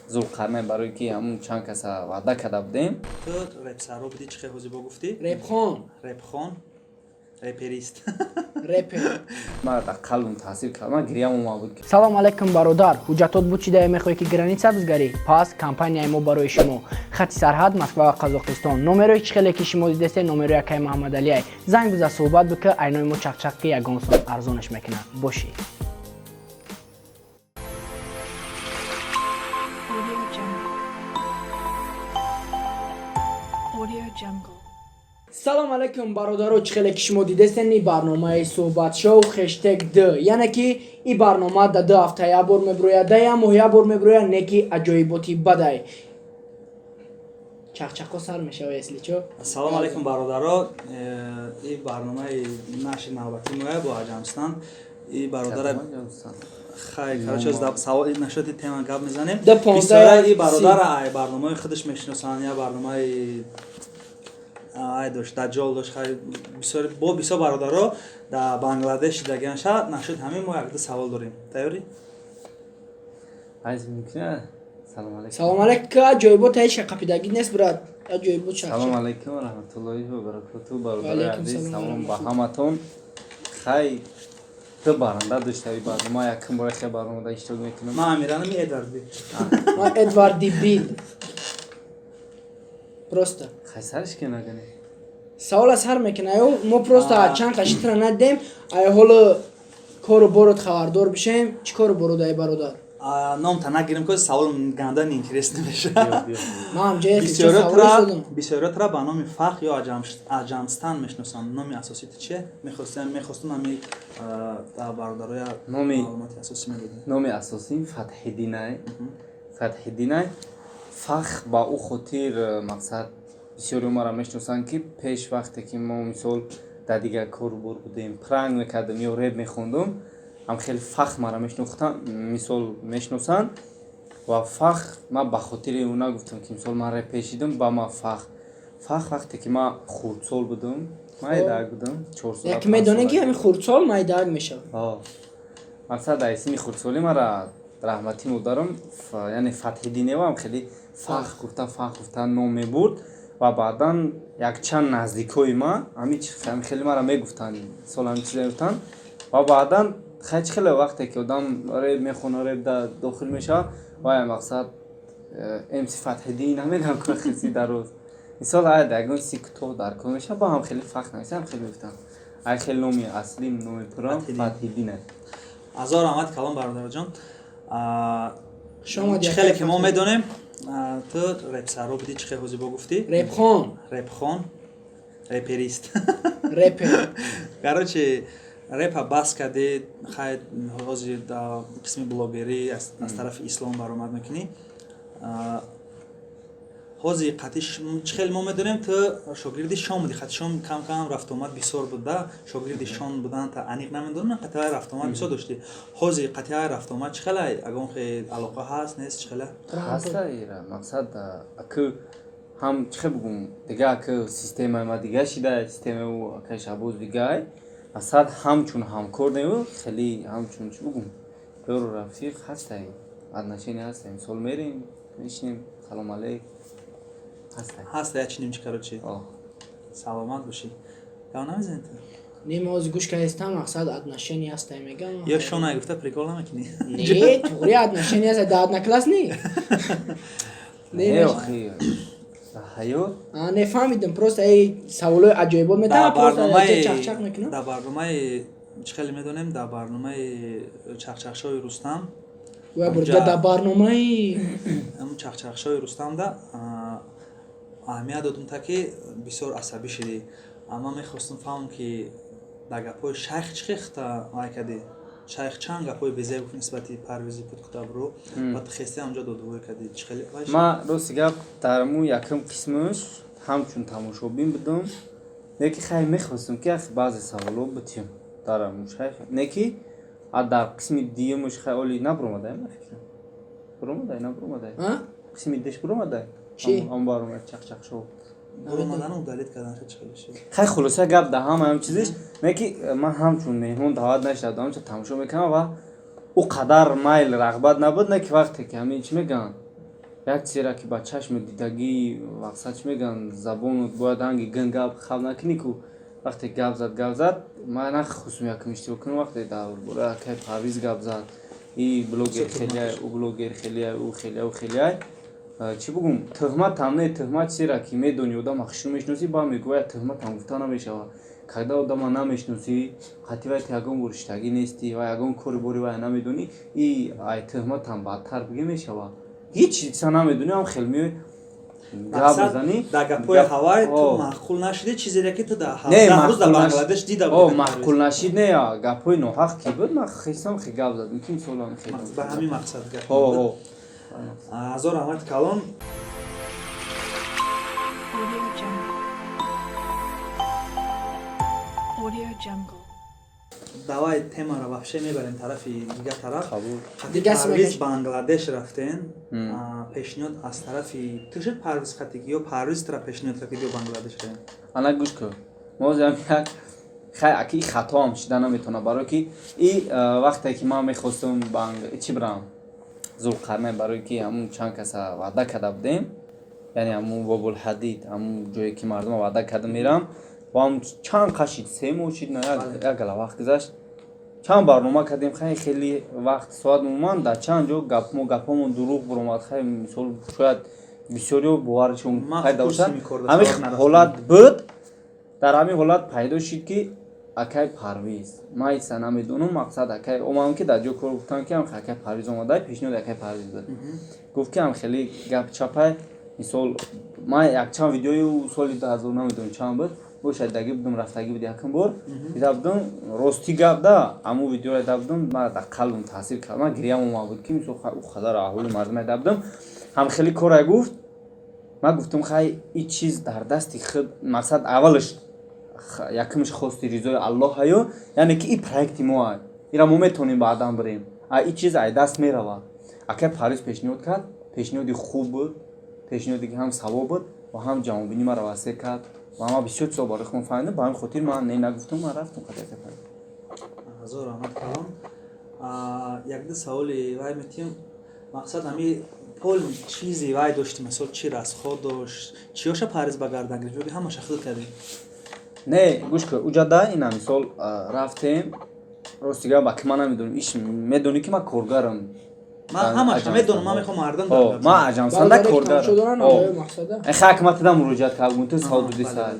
Зулқарнайн, барое ки ҳамун чанд каса ваъда карда будем. Ту репсаро будӣ, чӣ хел ҳозир бо гуфтӣ? Репхон. Репхон, реперист. Репер. Мара дар қалбам таъсир кард, ман гирьям омад буд. Салом алейкум, бародар! Ҳуҷҷатот буд чидая, мехоҳӣ, ки граница бизгарӣ? Пас компанияи мо барои шумо. Хати сарҳад Москва ва Қазоқистон. Номерои чӣ хеле ки шумо дидесте, номерои акаи Маҳаммадалиай. Занг биза, суҳбат бика, айнои мо чақчақ ки ягон сом арзонаш мекунад. Бошӣ. Audio Jungle. Audio Jungle. Салом алейкум, бародаро! Чӣ хеле ки шумо дидестен, и барномаи суҳбатшоу хештег д, яъне ки и барнома да 2 ҳафта як бор мебирояд, да як моҳ як бор мебирояд, не ки аҷоиботи бадай чақчақо сар мешава, если чо. Ассалому алайкум, бародаро! И барномаи наши навбатӣ моя бо Аҷамстан. И бародара хай, короче, савол нашоти тема гап мезанем. Да 15 Бисёра и си. бародара ай барномаи худаш мешиносанд, я барномаи ай дошт, даҷҷол дошт. Хай, бисёр бо бисёр бародаро дар Бангладеш шидагиан ша. Нашуд ҳамин мо якду савол дорем. Тайёрӣ? Айз мумкина? Салом алейкум. Салом алейкум! Аҷоибот ҳеч қапидагӣ нест, брат, аҷоибот. Салом чақчақ. алейкум ва раҳматуллоҳи ва баракоту, бародари Алейкум азиз. салом ва Салом ба раҳматуллоҳ. ҳаматон. Хай, ду баранда доштаи барнома, якум бора хе барномада иштирок мекунам. Ман Амиранами Эдвард Би. Ман Эдварди Бил просто. Хай, сариш ки нагане. Савола сар мекунад ё мо просто А. чанд қашитра надем, ай ҳоло кору борот хабардор бишем. Чӣ кору борот, ай бародар? Номта нагирем, ко савол ганда неинтерес намеша. Биё, биё. Ман ҳамҷоя савол шудам. Бисёриётра ба номи Фарх ё Аҷамстан мешиносанд. Номи асосии ту чие? Мехостем ҳами дар бародароя маълумоти асосӣ медодем. Номи асосим Фатҳиддинай. Фатҳиддинай. Фах ба ӯ хотир, мақсад, бисёриҳо маро мешиносанд, ки пеш вақте ки мо, мисол, дар дигар корубор будем, пранк мекардем ё реп мехондум, ҳам хеле Фах маро мешинохтанд, мисол, мешиносанд. Ва Фах ман ба хотири ӯ нагуфтам, ки, мисол, ман реп пешидам ба ман Фах. Фах вақте ки ман хурдсол будам, майдаак будам, 4 сола, Як медонем, ки 5 сола. ҳамин хурдсол майдаак мешавад. О. Мақсад, дар синни хурдсолӣ мара раҳматӣ модарам, яъне Фатҳиддиневам, хеле Фах гуфта, Фах гуфта ном мебурд. Ва баъдан якчанд наздикои ман ҳами хеле мара мегуфтанд, мисол, ҳами чиза мегуфтанд. Ва баъдан хай, чӣ хеле вақте ки одам реп мехона, реп дохил мешавад, вай, мақсад, МС Фатҳиддин намедонам ко хиси дароз, мисол, ай ягон си кӯтоҳ дар кор мешавад, ба ҳам хеле Фах нависам, хеле мегуфтанд. Ай хеле номи аслим, номи пурам Фатҳиддин. Фатҳиддин аст. Азор раҳмат калом, бародароҷон. Хуш омадӣ, Чӣ хеле акаи ки мо Фатҳиддин. медонем, ту репсаро будӣ, чӣ хел ҳозир бо гуфтӣ? Репхон. Репхон, реперист. Репер. Короче, репа бас кардӣ. Хай, ҳозир дар қисми блогерӣ аз тарафи ислом баромад мекунӣ. Ҳозир қати чӣ хеле мо медонем, ту шогирди Шон будӣ. Қати Шон кам кам рафтуомад бисёр буда. Шогирди Шон будан та аниқ намедонам, қати вай рафтуомад бисёр доштӣ. Ҳозир қати вай рафтуомад чӣ хелай? Ягон хел алоқа ҳаст, нест, чӣ хела? Ҳаста ира, мақсад, аку ҳам чӣ хел бугум, дига аку системаи ма дига шида, системаи ӯ, акаи Шаҳбоз, дигай. Мақсад, ҳамчун ҳамкор неу, хеле ҳамчун, чӣ бугум, ёру рафиқ ҳастай, отношение ҳастай. Мисол, мерем, мешинем, салом алейк, ҳастай. Ҳаста як чиним чи, короче. О. Саломат бошӣ. Гап намезанӣ ту? Не, ма ҳозир гӯш кардистам, мақсад, отношение ҳастай мегам. Ё Шона гуфта прикол намекунӣ? Не, туғри отношение ҳаста, да одноклассник не. Не, охи, ҳаёт. А, не фаҳмидам, просто эй саволои аҷоибот Дар метавон, просто барномаи чақчақ мекунам. Дар барномаи, чӣ хеле медонем, дар барномаи чақчақшои Рустам. Ва бурда дар барномаи Ҳамун чақчақшои Рустамда аҳамият додум, та ки бисёр асабӣ шидӣ. Амма мехостум фаҳмам, ки дар гапҳои шайх чӣ хехта вай кардӣ. Шайх чанд гапҳои безеб гуфт нисбати Парвизи Путкутабру ва ту хести ҳамҷо додувой кардӣ. Чӣ хеле вай шуд? Ман, рости гап, дар му якум қисмаш ҳамчун тамошобин будам, не ки хай мехостам, ки ах баъзе саволо бутиём дар аму шайх, не ки а дар қисми дуюмаш хай оли набуромадай, ма фикрам буромадай, набуромадай. А? Қисми душ буромадай. Чӣ? Ам баромад чақчақ шоу. Буромадану удалить кардан чӣ хеле шуд? Хай, хулоса гап, дар ҳама ҳам чизиш, не ки ман ҳамчун меҳмон даъват нашуда будам, ҳамчун тамошо мекардам ва ӯ қадар майл, рағбат набуд, не ки вақте ки ҳамин чӣ мегӯянд. Як чизеро, ки ба чашми дидагӣ, мақсад, чӣ мегӯянд, забонут бояд ранги гин гап хаб накунӣ ку. Вақте гап зад, гап зад, ман нахостум якум иштирок кунам. Вақте дар бораи акай Парвиз гап зад, и блогер хелеай, ӯ блогер хелеай, ӯ хелеай, ӯ хелеай, чӣ бугум, тӯҳматам не, тӯҳмат чизеро, ки медонӣ, одама хушрӯ мешиносӣ, ба мегӯяд, тӯҳматам гуфта намешавад. Когда одама намешиносӣ, қатъи вай ту ягон бор иштагӣ нестӣ ва ягон кори бори вай намедонӣ, и ай тӯҳматам бадтар биге мешавад. Ҳеҷ чиза намедонӣ, ҳам хел меои, гап мезанӣ. Дар гапҳои ҳавай ту маъқул нашидӣ, чизере, ки ту дар 17 рӯз дар Бангладеш дида будӣ? Маъқул нашид не, гапҳои ноҳақ ки буд, ман хестам, хе гап задам, ки мисол. Ба ҳамин мақсад гап. Ҳазор раҳмати калон. Audio Jungle. Audio Jungle. Давай, темаро вообще мебарем тарафи дигар тараф. Қабул. Парвиз Бангладеш рафтен, пешниҳод аз тарафи ту шуд, Парвиз хати, ё Парвиз тура пешниҳод кард, ки биё, Бангладеш равем? Ана, гӯш кун, мозам як хай аки хатоам шида наметавонад, барое ки и вақте ки ман мехостум чи бирам Зулқарнай, барое ки ҳамун чанд каса ваъда карда будем, яъне ҳамун Бобулҳадид, ҳамун ҷое, ки мардума ваъда карда мерам, ва ҳам чанд қашид, 3 моҳ шид, як гала вақт гузашт, чанд барнома кардем, хай хеле вақт соат умуман дар чанд ҷо гапмо гапҳомон дурӯғ буромад. Хай, мисол, шояд бисёриҳо боваршон пайдо бошад. Ҳамин ҳолат буд. Дар ҳамин ҳолат пайдо шид, ки акай Парвиз, ман иса намедонам, мақсад, акай омадам, ки дар ҷо кор гуфтам, ки акай Парвиз омада, пешниҳоди акай Парвиз буд. Гуфт, ки ам хеле гап чапай. Мисол, ман якчанд видеои соли 2000 намедонам чанд буд, бошад, дагӣ будум, рафтагӣ буд, якум бор дида будум. Рости гап да, ҳамун видеоро дида будум, ман дар қалбам таъсир кард, ман гирьям омад буд, ки мисол ӯ қадар аҳволи мардума дида будум. Ҳам хеле кора гуфт, ман гуфтум, хай, и чиз дар дасти худ, мақсад, аввалаш, якумш, хости ризои Аллоҳ ҳаё, яъне ки и проекти мо ай, ира мо метавонем баъдан бирем, а и чиз ай даст меравад. Акай Парвиз пешниҳод кард, пешниҳоди хуб буд, пешниҳоде, ки ҳам савоб буд ва ҳам ҷаҳонбинӣ маро васеъ кард ва ман бисёр чизо барои худам фаҳмидам. Ба ҳамин хотир ман не нагуфтум, ман рафтам қади акай Парвиз. Ҳазор раҳмат калон. Якду саволи вай метиҳем. Мақсад, ҳами пол чизи вай дошти, мисол, чи расход дошт, чиёша Парвиз ба гардан гирифт, ё ҳамаша худ кардем? Не, гӯш кун, уҷада ина, мисол, рафтем, рости гап, ба ки ман намедонам, иш медонӣ, ки ман коргарам. Ман ҳамаша медонам, ман мехоҳам мардам. Ман аҷамсанда коргарам. Хакматида муроҷиат кардам, ту савол дуди сар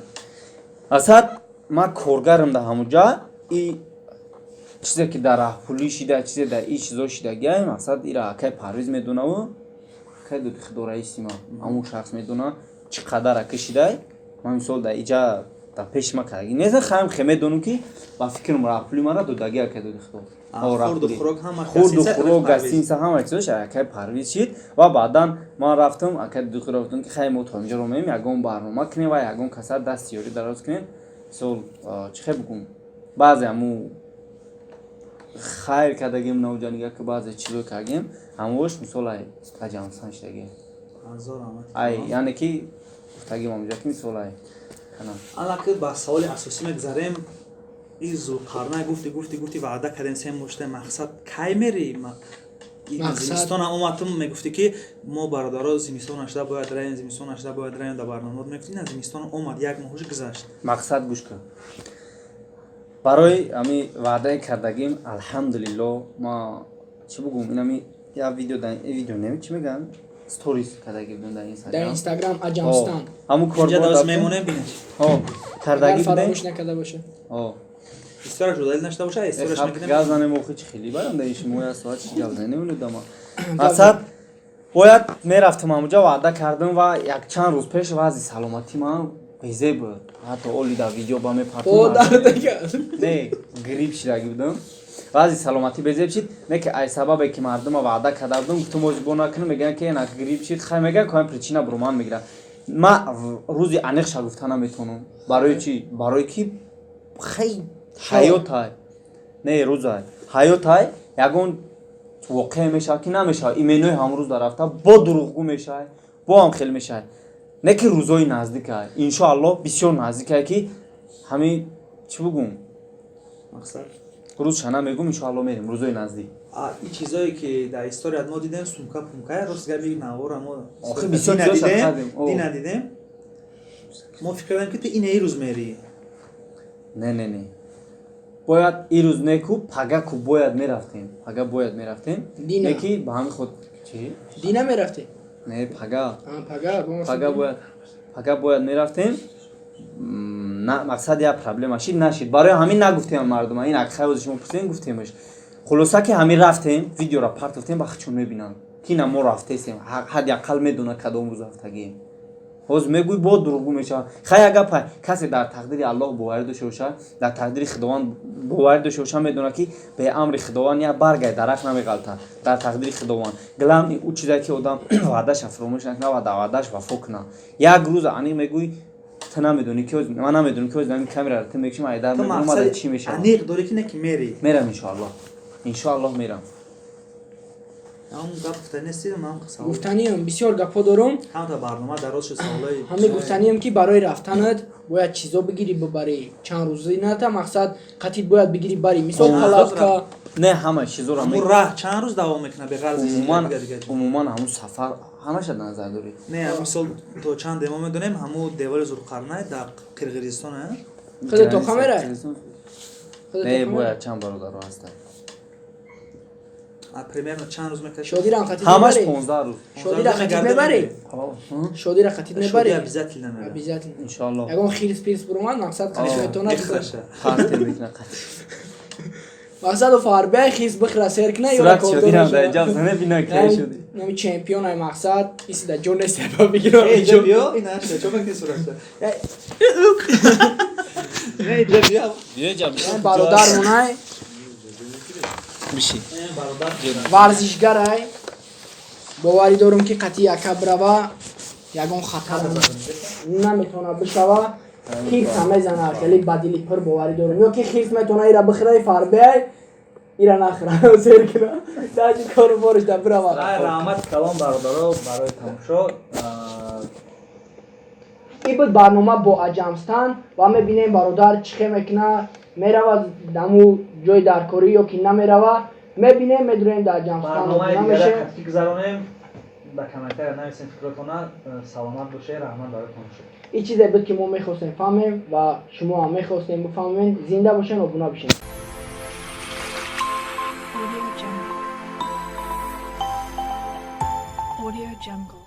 асад, ман коргарам дар ҳамуҷа. И чизе, ки дар раҳпулӣ шида, чизе дар и чизо шидагиай, мақсад, ира акай Парвиз медонаву акай дуди худо, раиси ман, ҳамун шахс медона, чӣ қадар ака шидай. Ман, мисол, дар иҷа дар пеши ма кардаги нест, хаем хе медонам, ки ба фикрам раҳпули мара додаги акай дуди худо. Хурду хӯрок, гостиница, ҳама чизош акай Парвиз шид. Ва баъдан ман рафтам, акай дуди худо гуфтам, ки хай, мо то инҷо ромеем, ягон барнома кунем ва ягон каса дасти ёрӣ дароз кунем. Мисол, чӣ хел бугум, баъзе ҳаму хайр кардагим, навҷанига, ки баъзе чизо кардагим, ҳамош, мисол, ай аҷамсан шидаги, ай, яъне ки гуфтагим ҳамҷа, ки мисол, ай. Аллаки, ба саволи асосӣ мегзарем. И Зулқарнай, гуфти, гуфти, гуфти, ваъда кардем, 3 моҳ шуда. Мақсад, кай мери? Зимистона омад, ту мегуфтӣ, ки мо, бародаро, зимистон нашуда бояд раем, зимистон нашуда бояд раем, дар барномаот мегуфти. На, зимистон омад, як моҳуш гузашт. Мақсад, гӯш кун, барои ами ваъдаи кардагим, алҳамдулилло, ма чӣ бугум, инами як видео, видео не, чӣ мегӯянд, сторис кардаги будем дар Дар Инстаграм Аҷамстан. Ҳамун кор мемонем, бинед. Кардаги будем. Фаромӯш накарда боша. Истораш удалить нашуда боша, истораш мекунем. Гап занем, охи, чи хеле барам дар иши мо, як соат чи гап занем, намедонам. Мақсад, бояд мерафтам ҳамуҷа, ваъда кардам, ва якчанд рӯз пеш вазъи саломатӣ ман безе буд, ҳатто оли дар видео ба мепартом, не, грипп шидаги будам, вазъи саломатӣ безеб шид. Не ки ай сабабе, ки мардума ваъда карда будам, гуфтам, ози бо накунам, мегӯянд, ки ена грипп шид, хай, мегӯянд, коям причина буруман мегирад. Ма рӯзи аниқша гуфта наметавонам. Барои чӣ? Барои ки хай, ҳаётай, не, рӯзай, ҳаётай, ягон воқеа мешавад, ки намешавад, именои ҳамрӯз дар рафта бо дурӯғгӯ мешавад, бо ҳам хел мешавад. Не ки рӯзои наздикай, иншоаллоҳ, бисёр наздикай, ки ҳамин, чӣ бугум, рӯзша намегум, иншоаллоҳ, мерем рӯзои наздик. И чизое ки дар историят мо дидем, сумка пумкая, рост гап, ин навора мо Охи, бисёр чизоша кардем, о. дина дидем, мо фикр кардем, ки ту ина ирӯз мерӣ. Не, не, не, бояд ирӯз неку, пага ку бояд мерафтем, пага бояд мерафтем. Дина. Не ки ба ҳамин худ чи. Дина мерафте? Не, пага. А, пага. Пага бояд мерафтем. На, мақсад як проблема шид, нашид, барои ҳамин нагуфтем мардума. Ин акхай шумо пурсидем, гуфтемш. Хулоса ки ҳамин рафтем, видеора партофтем, ба чун мебинанд, ки на мо рафтесем, ҳадди ақал медона кадом рӯз рафтагием. Ҳозир мегӯй, бо дурӯғгӯ мешавад. Хай, як гапа, касе дар тақдири Аллоҳ боварӣ дошта бошад, дар тақдири Худованд боварӣ дошта бошад, медонад, ки беамри Худованд як баргай дарахт намеғалтад. Дар тақдири Худованд главный ӯ чизе ки одам ваъдаша фуромӯш накунад ва дар ваъдаш вафо кунад. Як рӯз аниқ мегӯй, ту намедонӣ ки ман намедонам, ки ҳозир ҳамин камераро ту мекушӣ, ман айдар Ту мегӯям, омада мақсади чӣ мешавад. Аниқ дорӣ ки не ки мерӣ? Мерам, иншоаллоҳ, иншоаллоҳ мерам. Ҳамон гап гуфтанӣ нести, ман савол. Гуфтаниам, бисёр гапҳо дорум. Ҳамта барнома дароз шуд, саволои. Ҳамин гуфтаниам, ки барои рафтанат бояд чизо бигирӣ, бибарӣ чанд рӯзи ната, мақсад қатид бояд бигирӣ, барӣ, мисол, Чанд рӯз? палатка. Не, ҳама чизоро. Ҳамун раҳ чанд рӯз давом мекунад, беғарзи Умуман дига дига? Умуман ҳамун сафар ҳамаша дар назар дорӣ? Не, мисол, то чанд демо медонем, ҳамун девори Зулқарнай дар Қирғизистон, э? Худо то камера? Худо Не, то бояд чанд бародаро ҳастанд. А примерно чанд рӯз мекашад? Шодирам қатид Ҳамаш мебарӣ? 15 рӯз. Шодира қатид мебарӣ? Шодира қатид мебарӣ? Шоди обязательно мера. Обязательно. Иншоаллоҳ. Ягон хирс пирс буромад, мақсад, қатиш метавонад. Мехӯраша. Партер мекунад қатӣ. Мақсаду фарбе хирс бихӯра, сер кна ё. Сурат шодирам дар ҷаб зане бина, кай шуди. Нами чемпион ай, мақсад, иси да ҷон нест, ба бигирам. Э, иҷа биё, ина чо мекунӣ суратша? Не, иҷа биё. Бародар монай. Биши. Э, бародар. Варзишгарай, боварӣ дорум, ки қатъи яка бирава, ягон хатар наметавона бишава. Хирса мезана, хеле ба дили пур боварӣ дорум, ё ки хирс метавона ира бихӯра, фарбеай ира нахӯра, сер куна, даҷи кору бориш да бирава. Ай, раҳмат калом, бародаро, барои тамошо. Ин буд барнома бо Аҷамстан ва мебинем, бародар чӣ хел мекуна, мерава даму ҷои даркорӣ ё ки намерава, мебинем, медурем дар Аҷамстан. Барномаи дигара намешем. Қатъӣ гузаронем, ба комментария нависем фикротона. Саломат бошед, раҳмат барои тамошо. Ин чизе буд, ки мо мехостем фаҳмем ва шумо ҳам мехостем бифаҳмем. Зинда бошен, обуна бишен. Audio Jungle. Audio Jungle.